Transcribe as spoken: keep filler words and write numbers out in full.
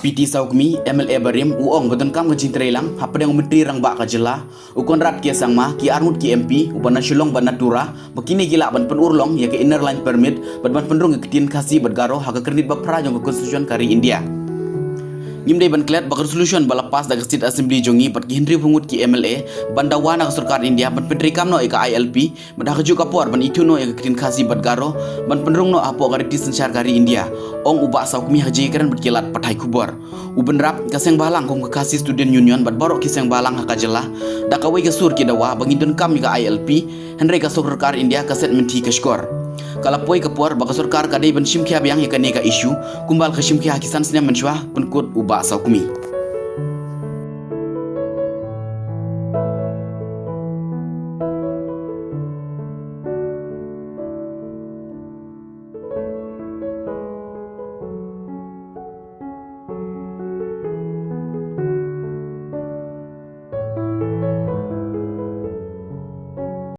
P T Sawkmi, M L A barim, u ong ba donkam ka jingtreilang hapdeng u Myntri Rangbah ka jylla, u Conrad K Sangma, ki arngut ki M P, uba na Shillong bad na Tura, ba kine ki lah ban pynurlong ïa ka Inner Line Permit bad ban pynrung ïa ka ktien Khasi bad Garo ha ka kyrnit ba phra jong ka Constitution ka ri India. Ngim dei ban klet ba ka resolution ba la pass da ka State Assembly jong ngi bad ki hynriewphew ngut ki M L A ban dawa na ka sorkar India ban pyntreikam noh ïa ka I L P, bad ha kajuh ka por ban ithuh noh ïa ka ktien Khasi bad Garo ban pynrung noh hapoh ka riti synshar ka ri India, ong u Bah Sawkmi ha ka jingïakren bad ki lad pathai khubor. U bynrap, ka seng bhalang kum ka Khasi Student Union bad baroh ki seng bhalang ha ka jylla, da kawei ka sur ki dawa ba ngin donkam ïa ka I L P, hynrei ka sorkar India ka set mynthi ka shkor. Ka la poi ka por ba ka sorkar ka dei ban shim khia biang ïa kane ka issue, kumba la ka shim khia ha ki san snem mynshuwa, pynkut u Bah Sawkmi.